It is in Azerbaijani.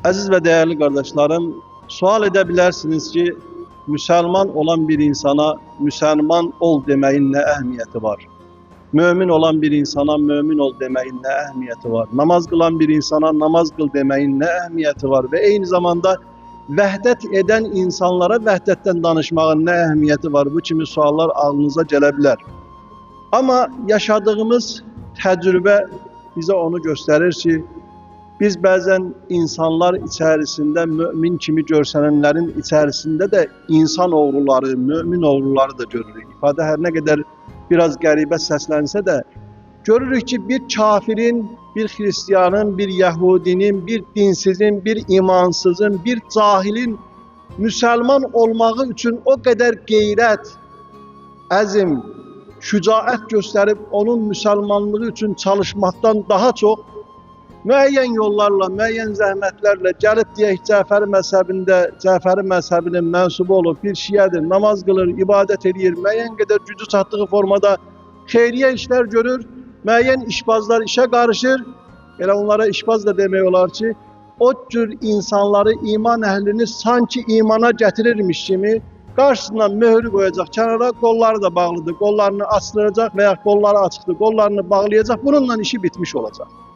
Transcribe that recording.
Əziz və dəyərli qardaşlarım, sual edə bilərsiniz ki, müsəlman olan bir insana müsəlman ol deməyin nə əhəmiyyəti var? Mömin olan bir insana mömin ol deməyin nə əhəmiyyəti var? Namaz qılan bir insana namaz qıl deməyin nə əhəmiyyəti var? Və eyni zamanda vəhdət edən insanlara vəhdətdən danışmağın nə əhəmiyyəti var? Bu kimi suallar ağlınıza gələ bilər. Amma yaşadığımız təcrübə bizə onu göstərir ki, biz bəzən insanlar içərisində mömin kimi görsənənlərin içərisində də insan oğruları, mömin oğruları da görürük. İfadə hər nə qədər biraz qəribə səslənsə də, görürük ki, bir kafirin, bir xristianın, bir yəhudinin, bir dinsizin, bir imansızın, bir cahilin müsəlman olmağı üçün o qədər qeyrət, əzm, şücaət göstərib onun müsəlmanlığı üçün çalışmaqdan daha çox müəyyən yollarla, müəyyən zəhmətlərlə gəlib deyək Cəfəri məzhəbində, Cəfəri məzhəbinin mənsubu olub, bir şiədir, namaz qılır, ibadət eləyir, müəyyən qədər gücü çatdığı formada xeyriyyə işlər görür, müəyyən işbazlar işə qarışır. Elə onlara işbaz da demək olar ki, o cür insanları, iman əhlini sanki imana gətirirmiş kimi qarşısından möhrü qoyacaq kənara, qolları da bağlıdır, qollarını açdıracaq və ya qolları açıqdır, qollarını bağlayacaq, bununla işi bitmiş olacaq.